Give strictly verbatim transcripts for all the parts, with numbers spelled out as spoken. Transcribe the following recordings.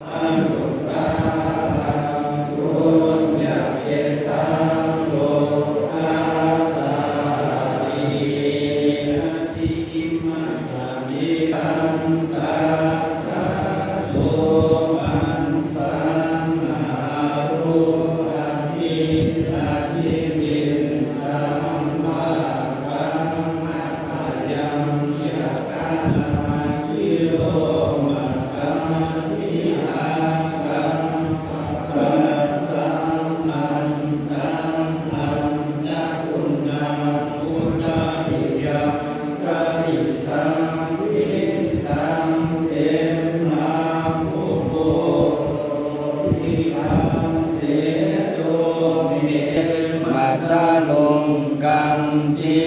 Anuttaraṃ puññakkhettaṃ lokassāti. Natthi imassa middhaṃ tattha so maṃ saṃharo abhinandinī. Sammā kammabhayaṃ yathā nānākilomakaṃ vihāraṃ pabbajjaṃ antaṃ antaguṇaṃ udariyaṃ karisaṃ. Vittaṃ semāhupo idha seṭṭho me. Mataruṃ kanti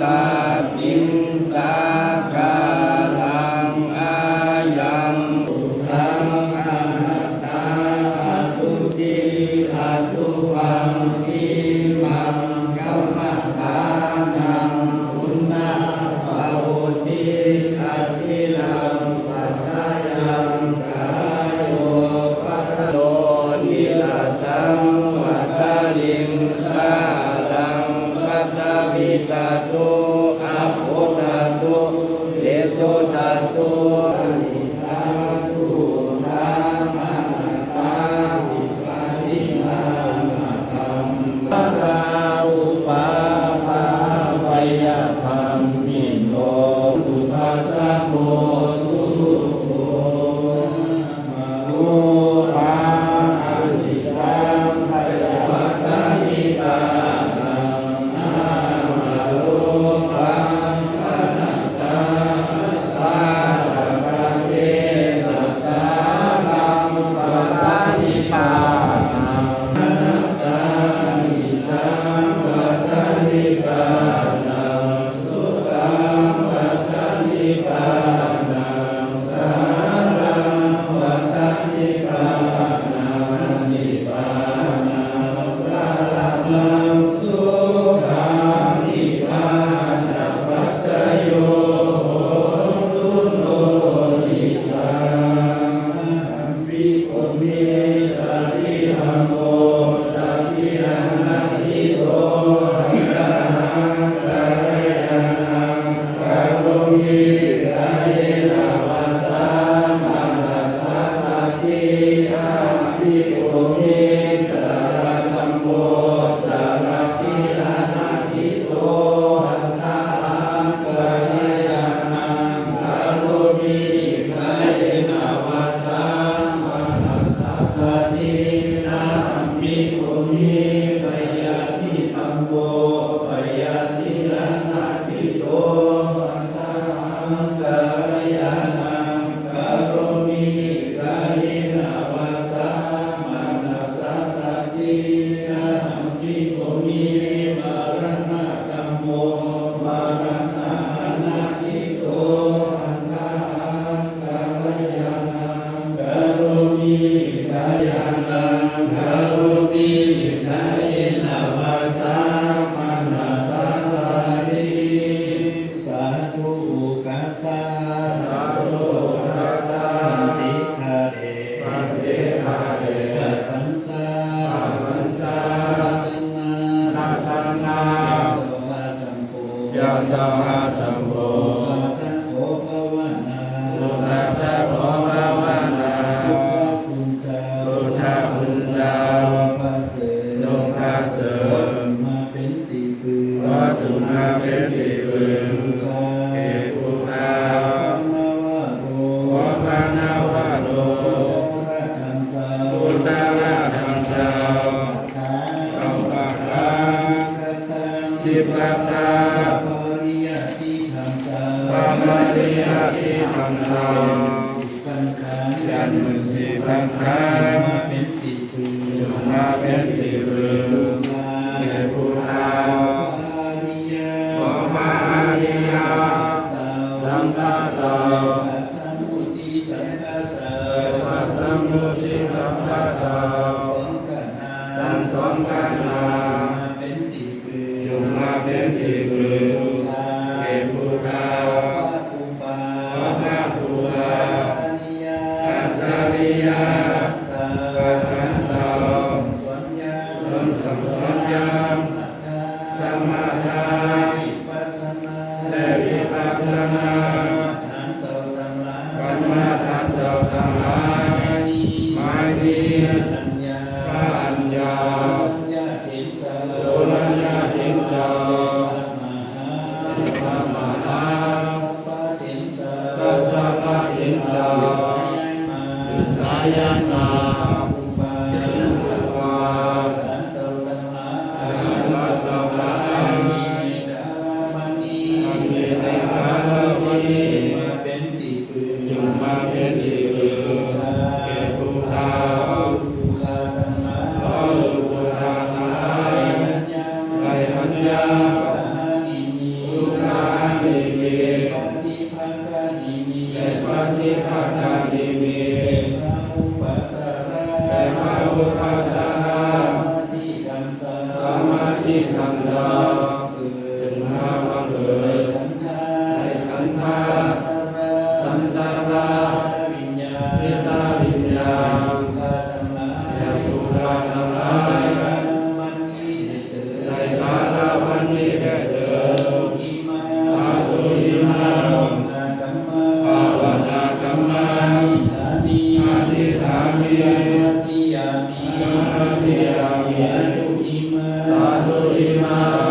tattiṃ sākāraṃ ayaṃ buddhaṃ anattā asuci asubhaṃ imaṃ kammaṭṭhānaṃ punappavutthi aciraṃ patayaṃ kāyo padato nirataṃ mataliṅgaraṃ paṭhavīdhātu āpodhātu tejodhātu Sādhu okāsa. Sādhu okāsa. Bhante ṭhāre. Bhante ṭhāre. Katañca. Katañca. Ratanaṃ. Ratanaṃ. Yācāha jambo. Yācāha jambo. Uddhajaṅgho bhavanā. Uddhajaṅgho bhavanā. Buddhabhūjā. Buddhabhūjā. Nukhasu. Nukhasu. มาเป็นที่พึ่ง ขอจงมาเป็นที่พึ่ง แก่ผู้ข้า ขอพระนวโร ขอพระนวโร พุทธรัตน์เจ้า พุทธรัตน์เจ้า สวัสดิ์คา สวัสดิ์คา สิกขัตถะ สิกขัตถะ พระปริยัติธรรมเจ้า พระปริยัติธรรมเจ้า สี่พันขันธ์ เจ็ดหมื่นสี่พันขันธ์ มาเป็นที่ พึ่ง จงมาเป็นที่พึ่ง แก่ผู้ข้า ขอพระอริยะ ขอพระอริยะ สังฆเจ้า สังฆเจ้า พระสมมุติสังฆเจ้า พระสมมุติสังฆเจ้า สองคณะ ทั้งสองคณะ มาเป็นที่ จงมาเป็นที่พึ่ง แก่ผู้ข้า ขอพระครูบาอาจาริยะ อาจาริยะ Ayaṃ kho สัตว์เจ้าทั้งหลาย สัตว์เจ้าทั้งหลาย มีในกาลวันนี้ มีในกาลวันนี้ มาเป็นที่พึ่ง จงมาเป็นที่พึ่ง แก่ผู้ข้า ผู้ข้าทั้งหลาย ผู้ข้าทั้งหลาย ยัง ไกลหันยัง กานิมี กานิมี ปฏิภาคานิมี และปฏิภาคานิมี เป็นพระอุปัชฌาระ เป็นพระอุปัชฌาระ สมาธิธรรมเจ้า สมาธิธรรมเจ้า เกิด เกิดมาบังเกิด ฉันทะ ในฉันทะ สันทะระ สันทะระ จิตวิญญาณ จิตวิญญาณ ผู้ข้าทั้งหลาย แก่ผู้ข้าทั้งหลาย ในกาลวันนี้ ในกาลวันนี้แด่เธอ สาธุอิมา สาธุอิมา ภวนากัมมา ภวนากัมมา อธิษฐานิ อธิษฐานิ สัมปาทิยามิ สัมปาทิยามิ สาธุอิมา สาธุอิมา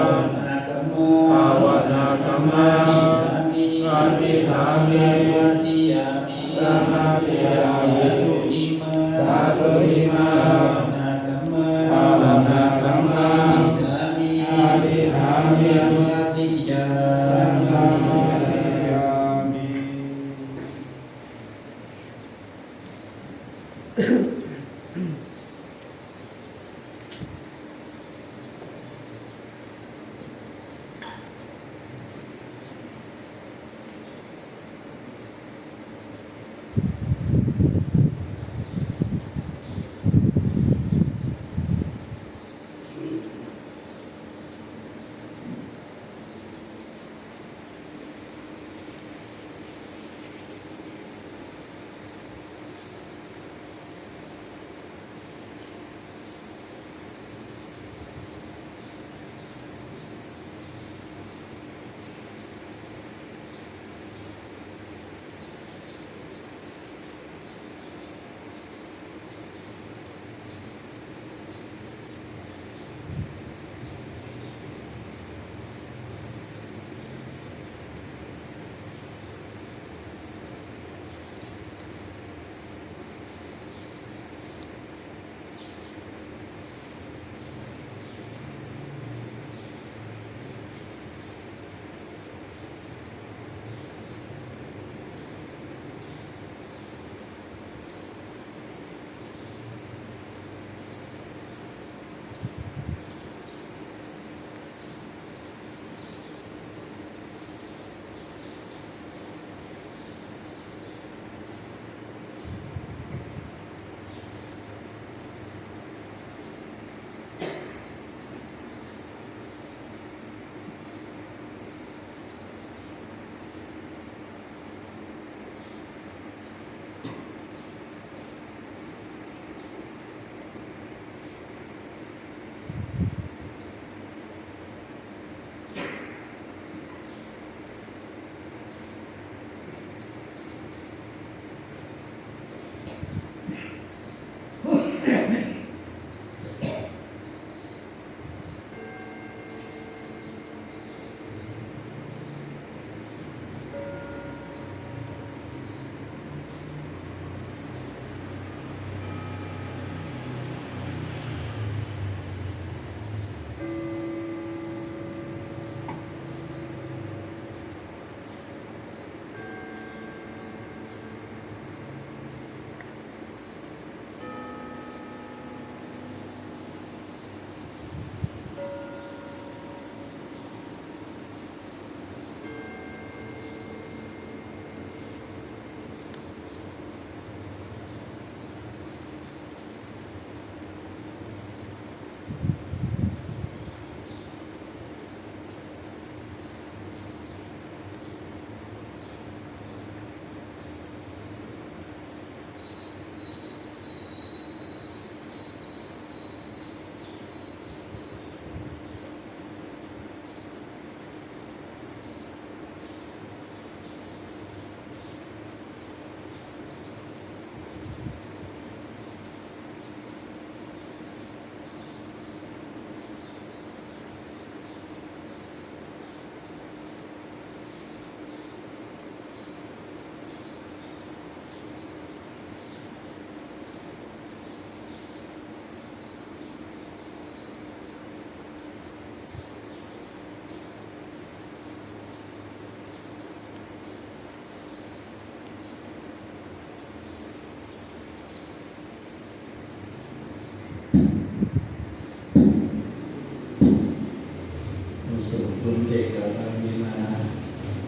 ส่งบุญแก่การมีลา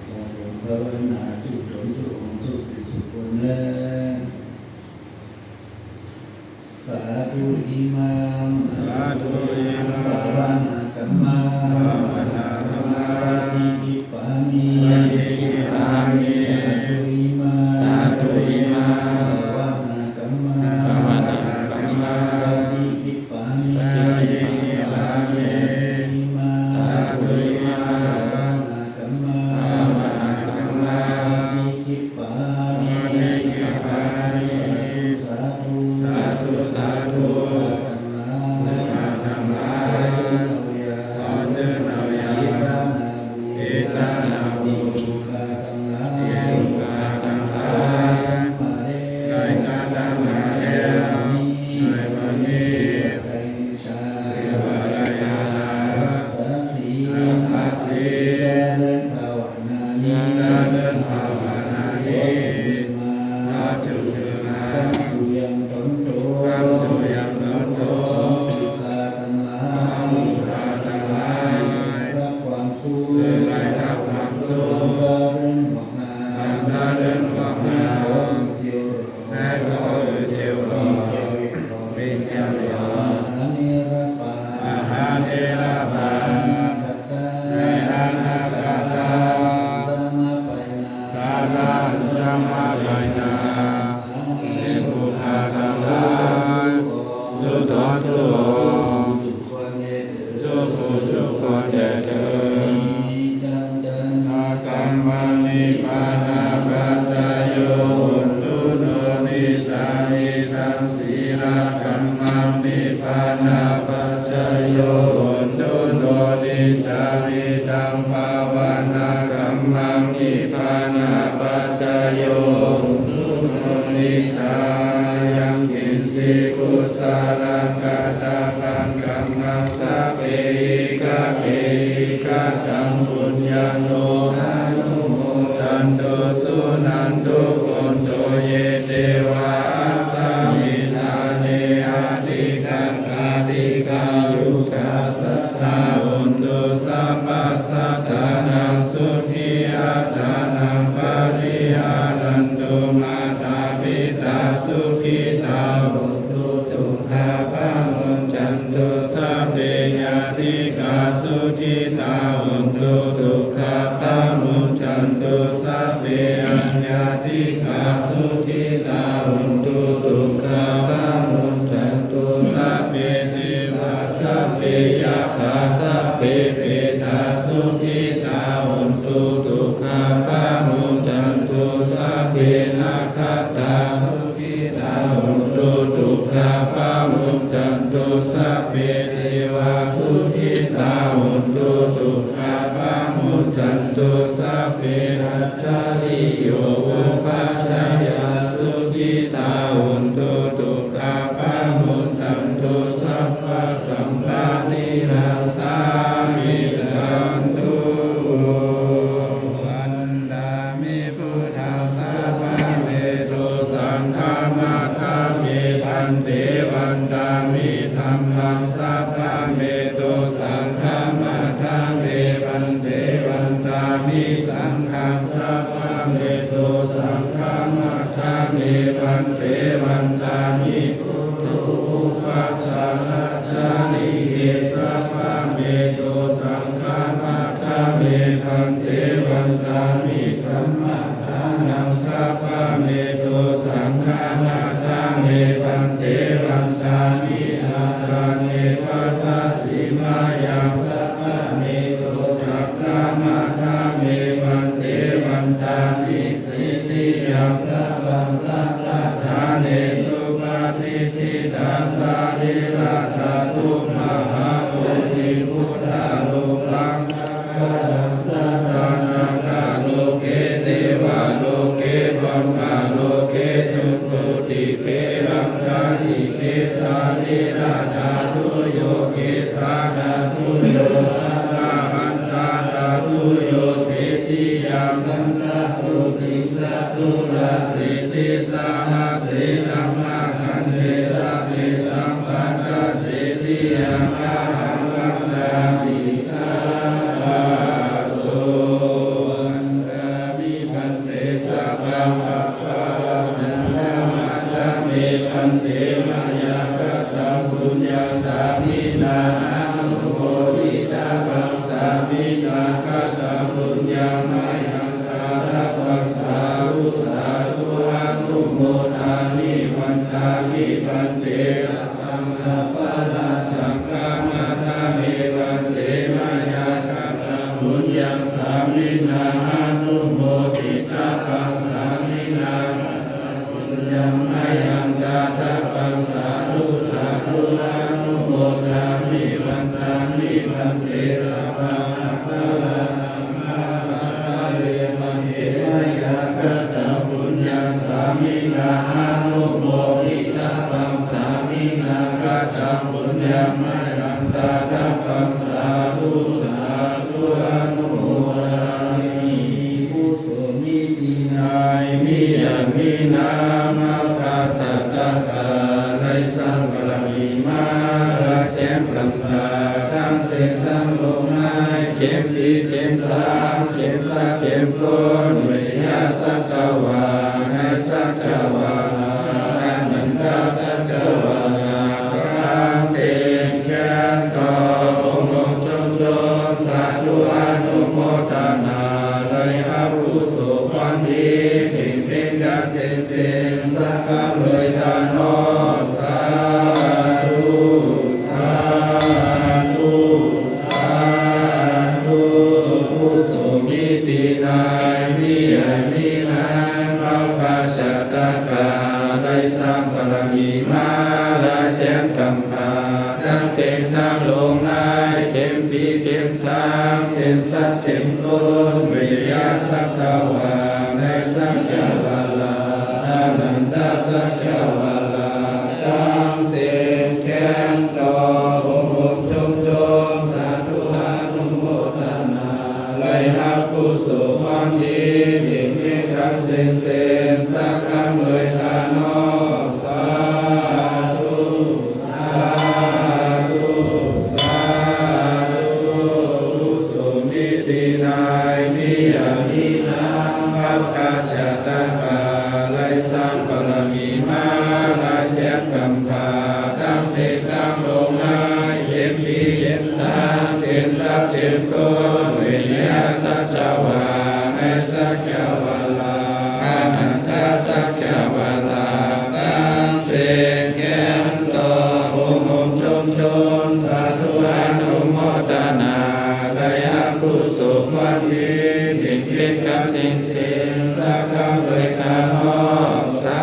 ขอผลภาวนาจุดดวงสุของค์สุขติสุขคนเนอ Sādhu imaṃ sādhu imaṃ bhāvanākammaṃ bhāvanākammaṃ paṭikkhippāmi paṭikkhippāmi sādhu imaṃ sādhu imaṃ bhāvanākammaṃ bhāvanākammaṃ paṭikkhippāmi paṭikkhippāmi sādhu imaṃ sādhu imaṃ bhāvanākammaṃ bhāvanākammaṃ paṭikkhippāmi paṭikkhippāmi sādhu sādhu sādhu sādhu ลูกหลานทั้งหลาย ขอเชิญเอายา ขอเชิญเอายา Icchānabu Icchānabu แก่ลูกหลานทั้งหลาย ได้กระทำมาแล้ว ในวันนี้ Eva rayata รักษาศีล รักษาศีล เจริญภาวนานี้ เจริญภาวนานี้ ขอจงเกิดมา Paccuyam ตนโต Paccuyam ตนโต ของลูกหลานทั้งหลาย ของลูกหลานทั้งหลาย รับความสุข เพื่อได้รับความสุข ความเจริญงอกงาม ความเจริญงอกงาม เจียวหลอ และก็คือเจียวหลอ เป็นแก้วหลอ Ahanirapā อาหารนิรปาน Anāgatā และอนาคต Kallaṃ ca mappannā การันจะมาไปนา Anuttaraṃ แด่บุคคลทั้งหลาย Sukhākaṃ สุขอ สุขอ ทุกคนเด้อ ทุกผู้ทุกคนแด่เถิด Idaṃ dānakammaṃ nibbānapaccayo hotu no niccaṃ. Idaṃ sīlakammaṃ nibbānapaccayo hotu no niccaṃ. Idaṃ bhāvanākammaṃ nibbānapaccayo hotu no niccaṃ. Yaṅkiñci kusalaṃ kattabbaṃ kammaṃ sabbehi katehi kataṃ puññaṃ no anumodantu suṇantu bhonto ye devā asmiṃ ṭhāne adhigatā dīghāyukā sadā hontu sabbasattānaṃ sukhī attānaṃ pariharantu. Mātā pitā sukhitā hontu dukkhā pamuccantu. Sabbe ñātikā sukhitā hontu dukkhā pamuccantu. Sabbe aññātikā sukhitā hontu dukkhā pamuccantu. Sabbe tisso sabbe yakkhā sabbe petā sukhitā hontu dukkhā pamuccantu. Sabbe nakkhattā sukhitā hontu dukkhā pamuccantu. Sabbe devā sukhitā hontu dukkhā pamuccantu. Sabbe ācariyupajjhāyā sukhitā hontu dukkhā pamuccantu. Sabbasampattīnaṃ samijjhantu. Vandāmi buddhaṃ sabbaṃ me dosaṃ khamatha me bhante. Vandāmi dhammaṃ sabbaṃ me dosaṃ khamatha me bhante. Vandāmi saṅghaṃ sabbaṃ me dosaṃ khamatha me bhante. Vandāmi gurūpasākacānike sabbaṃ me dosaṃ khamatha me bhante. Vandāmi dhammadānaṃ sabbaṃ me dosaṃ khamatha me bhante. Vandāmi āraṇḍepathasīmāyaṃ sabbaṃ me dosaṃ khamatha me bhante. Vandāmi cetiyaṃ sabbaṃ sabbaṭṭhāne supatiṭṭhitā sarīradhātu mahābodhiṃ buddharūpaṃ sakalaṃ sadā nāgaloke devaloke brahmaloke jambudīpe laṅkādīpe sarīradhātuyo kesādhātuyo arahattadhātuyo cetiyaṃ sattādhātuṃ caturāsītisahasse dhammakkhandhe sabbesaṃ paṭṭha Mayā kataṃ puññaṃ sāminā anumoditabbaṃ, sāminā kataṃ puññaṃ mayhaṃ dātabbaṃ, sādhu sādhu anumodāmi. Vandāmi bhante, sabbaṃ aparādhaṃ khamatha me bhante. Mayā kataṃ puññaṃ sāminā anumoditabbaṃ, sāminā kataṃ puññaṃ mayhaṃ dātabbaṃ, sādhu sādhu anumodāmi. Vandāmi bhante, sabbaṃ aparādhaṃ khamatha me bhante. Mayā kataṃ puññaṃ sāminā anumoditabbaṃ, sāminā kataṃ puññaṃ mayhaṃ dātabbaṃ, sādhu sādhu anumodāmi. Kusumi- ปีใหม่มีอย่างนี้นะ มหาสตกาได้สร้างบารมีมาหลายแสนกำพร้า ทั้งเส้นทั้งลมหาย เจ็บปีเจ็บสาง เจ็บสัตว์เจ็บคน วิทยาสัตวา ในสัจจวาลา อนันตสัจจวาลา ทั้งสิ้นแขนต่อ องค์องค์ชมชม สาธุอนุโมทนา ได้รับกุศลความดี เป็นเป็นการเสกเสกสักการเลยทานอ สาธุ สาธุ สาธุ ผู้ทรงมีปีนายมีใหญ่มีนาง เราข้าชาตกา ได้สร้างบารมีมาหลายแสนกำพร้า ทั้งเส้นทั้งลงนาย เจ็บปีเจ็บสาง เจ็บสัตว์เจ็บคน วิทยาสัตวา ในสัจจวาลา อนันตสัจจวาลา ทั้งเส้นแขนต่อ องค์องค์ชมชม สาธุอนุโมทนา ได้รับกุศลความดี เป็นเมตตาเส้นเส้น สักครั้งเลยทานอ สาธุ สาธุ สาธุ ผู้ทรงมีปีนายมีอย่างนี้นาง เราข้าชาตกา ได้สร้างบารมีมาหลายแสนกำพร้า ทั้งเส้นทั้งลงนาย เจ็บปีเจ็บสาง เจ็บสัตว์เจ็บคน วิทยาสัจจวา ในสัจจวาลา อนันตสัจจวาลา ทั้งเส้นแขนต่อ องค์องค์ชมชม สาธุอนุโมทนา ได้รับกุศลความดี เป็นเกียรติกับสิ่งสิ่ง สักครั้งเลยทานอ สา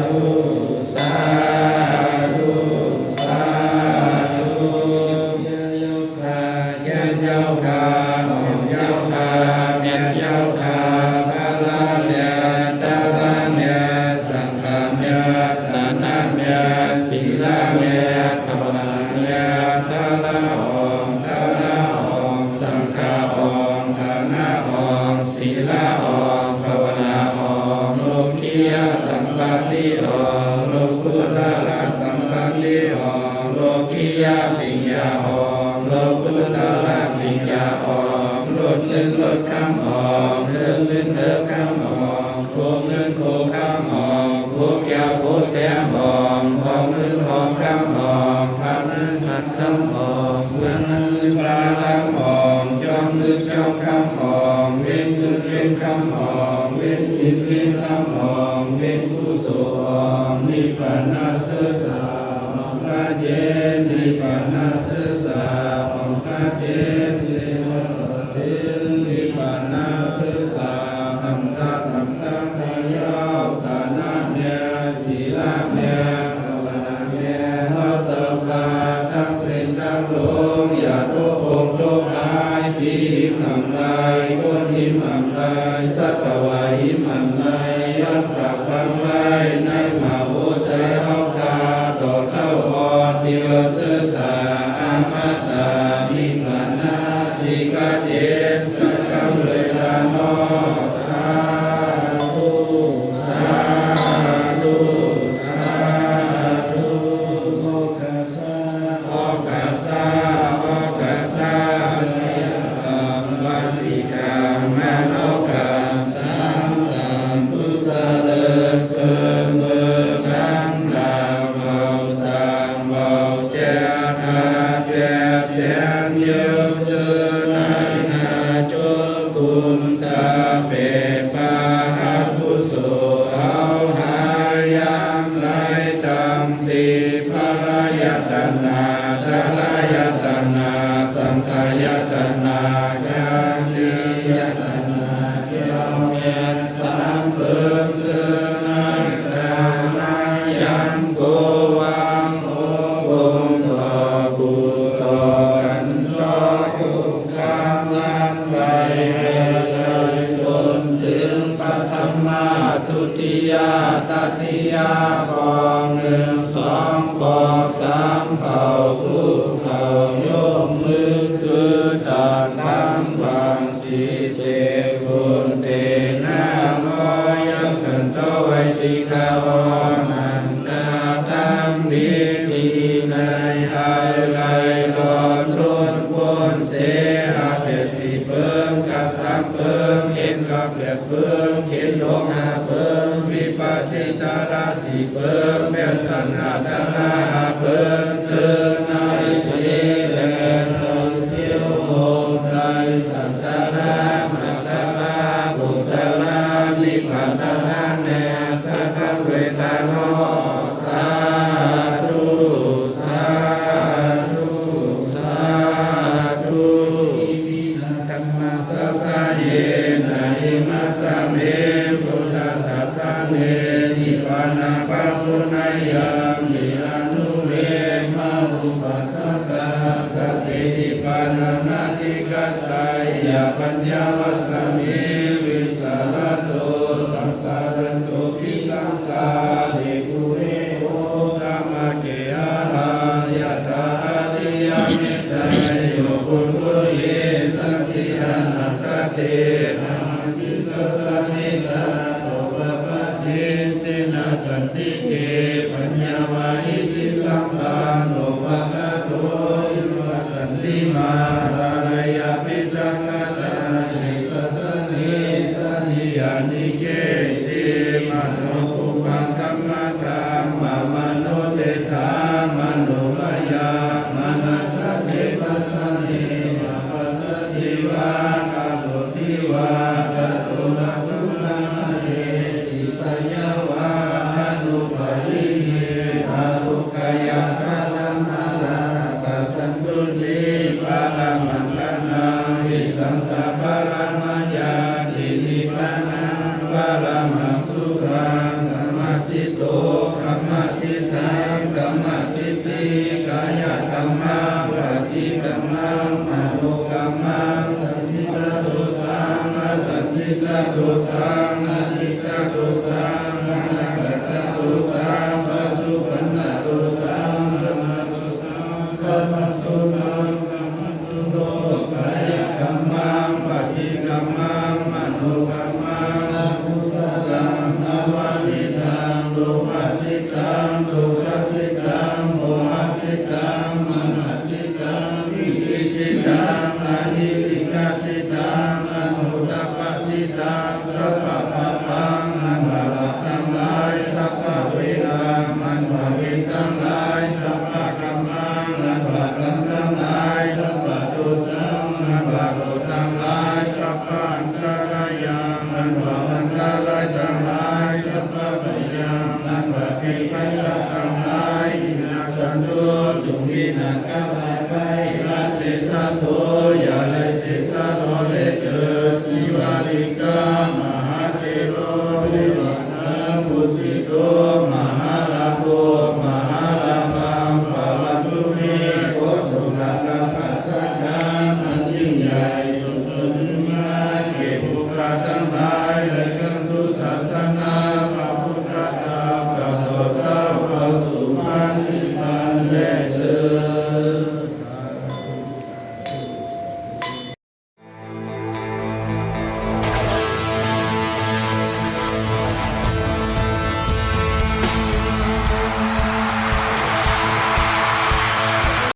ธุ สาธุ สาธุ เจ้าข้า แขนเจ้าข้า หอมเจ้าข้า แม่นเจ้าข้า พระแม่ ตระแม่ สังฆแม่ ทานแม่ ศีลแม่ ภาวนาแม่ ทาระหอม ทาระหอม สังฆหอม ทานะหอม ศีลหอม ภาวนาหอม โลกิยะสัมปาทิหอม โลกุตระสัมปาทิหอม โลกิยะปิญญาหอม โลกุตระปิญญาหอม ลดเงินลดคำหอม เลิกเงินเลิกคำหอม โคเงินโคคำหอม โคแก้วโคแสงหอม หอมเงินหอมคำหอม พระเงินพระคำหอม พระเงินพระคำหอม จอมเงินจอมคำหอม เว้นเงินเว้นคำหอม เว้นศีลเว้นธรรมหอม เว้นกุศลหอม นิพพานะเสสา หอมพระเย็น นิพพานะเสสา หอมพระเย็น เทวะเถิง นิพพานะเสสา หอมพระธรรม ตักทายาว ทานะแม่ ศีลแม่ ภาวนาแม่ เฮาเจ้าข้า ทั้งเส้นทั้งลง ญาติองค์ทุกหลาย ผีหิมหำลาย คนหิมหำลาย สัตวาหิมหำลาย ย้อนกลับคำไว้ ในมหาหัวใจเฮาข้า ต่อเต้าออด เทวะเสสา อมตะ นิพพานา ทิกเต สักครั้งเลยทานอ สาธุ สาธุ สาธุ โอกาสะ โอกาสะ โอกาสะ กายกรรม วจีกรรม มโนกรรม สา โต วัง โอ คง ต่อ ปู่ ศอก กัน ดอ ยุง กัง ล้าน ใบ ให้ไกล จนถึง ปฐม ทุติย ตติย ปอก หนึ่ง สอง ปอก สาม เป่า คุกเข่า ยกมือ คือ ตัด ทั้ง กว้าง สี เสก บุญ เต นะ โม ยักขันโต ไวติคา อ นันทา ทั้ง นี้ ดี ใน ให้ ไล รอด ล้น พ้น เส อาเปด สี่ เปิง กับ สาม เปิง เห็น กับ แปด เปิง เข็น หลง ห้า เปิง วิปัสสิตารา สี่ เปิง แปด สันหาตารา ห้า เปิง เชิญ ให้ เส แล เที่ยว โฮม ใน สันตารา มัตตารา ปุตตารา นิพพานารา แม่ สัก เวทา นอ สาธุ สาธุ สาธุ Dhammasāsanena imassa me buddhasāsane nibbānaṃ pahuneyyaṃ. Ye anuvema upasakā sassī nibbānaṃ adhigassanti, paññā vassa me vijjācaraṇo saṃsārabhisaṃsārikūle okamagge ahaṃ yathā ariyametteyyo buddho ye santi anāgate ahaṃ sāsane jāto pabbajicchena santike paññāvahīti sampanno pakkato iva santimā dārayya pitaka cāre sāsane sallīyanike. Iddhimato pubbaṅgamakammaṃ mamanussesāmanubrūhaye manasā ce pasāde va passati va karoti va kataṃ va sukhaṃ bhaṇeti saññā va anuppayihi. Ārogyaparaṃ balaṃ pasatthūti paramaṃ dhanaṃ vissāsaṃ paramaṃ ñātiṃ nibbānaṃ paramaṃ sukhaṃ. Kammacitta kammacittaṃ kammacitti kāyakammaṃ vacīkammaṃ manokammaṃ sañcicca dosā asañcicca dosā atīta dosā anāgata dosā paccuppanna dosā sabba dosā sabba dosā khamatu no. Kāyakammaṃ vacīkammaṃ manokammaṃ akusalaṃ avaṇītaṃ lobhacittaṃ dosacittaṃ mohacittaṃ mahacittaṃ pīticittaṃ ahikkhatacittaṃ anutapacittaṃ sabbapāpaṃ อันว่าบาปทั้งหลาย สัพพะเวรัง อันว่าเวรทั้งหลาย สัพพะกัมมัง อันว่ากรรมทั้งหลาย สัพพะโทสัง อันว่าโทษทั้งหลาย สัพพะอันตะรายัง อันว่าอันตรายทั้งหลาย สัพพะภัยยัง อันว่าภัยพยาธิทั้งหลาย วินาสสันตุ จงวินาศกายไป อเสสะโท อย่าได้เศษเหลือเลยเถิด สีวาลีสะ มหาเถโร เทวา นา ปูจิโต มหาลาโภ มหาลาภัง ภะวันตุ เม ขอจงรับ รับราชการอันยิ่งใหญ่ จงเกิดขึ้นมาแก่พวกข้าทั้งหลาย